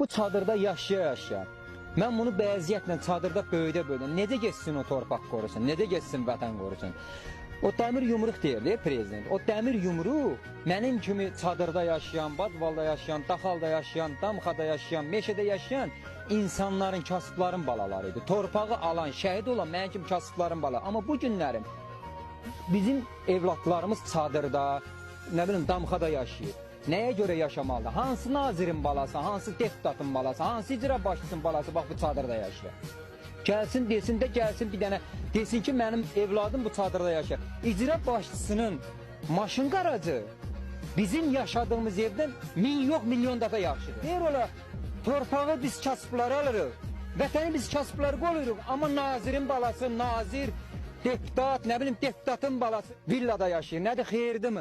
Bu çadırda yaşaya-yaşaya. Mən bunu bəziyyətlə çadırda böyüdə-böyüdə necə getsin o torpaq qorusun, necə getsin vətən qorusun. O dəmir yumruq deyir prezident. O dəmir yumruq mənim kimi çadırda yaşayan, badvalda yaşayan, daxalda yaşayan, damxada yaşayan, meşədə yaşayan insanların, kasıbların balaları idi. Torpağı alan, şəhid olan mənim kimi kasıbların balaları. Amma bu günlərim bizim evlatlarımız çadırda, nə bilim damxada yaşayır. Nəyə görə yaşamalıdır? Hansı nazirin balası, hansı deputatın balası, hansı icra başçısının balası bax bu çadırda yaşayır. Gəlsin desin də gəlsin bir dənə desin ki mənim evladım bu çadırda yaşayır. İcra başçısının maşın qaracı bizim yaşadığımız evdən min yox milyon dəfə yaxşıdır. Deyir ola torpağı biz kasıblara alırıq. Vətəni biz kasıblara qoyuruq, amma nazirin balası, nazir, deputat, nə bilim deputatın balası villada yaşayır. Nədir, xeyirdirmi?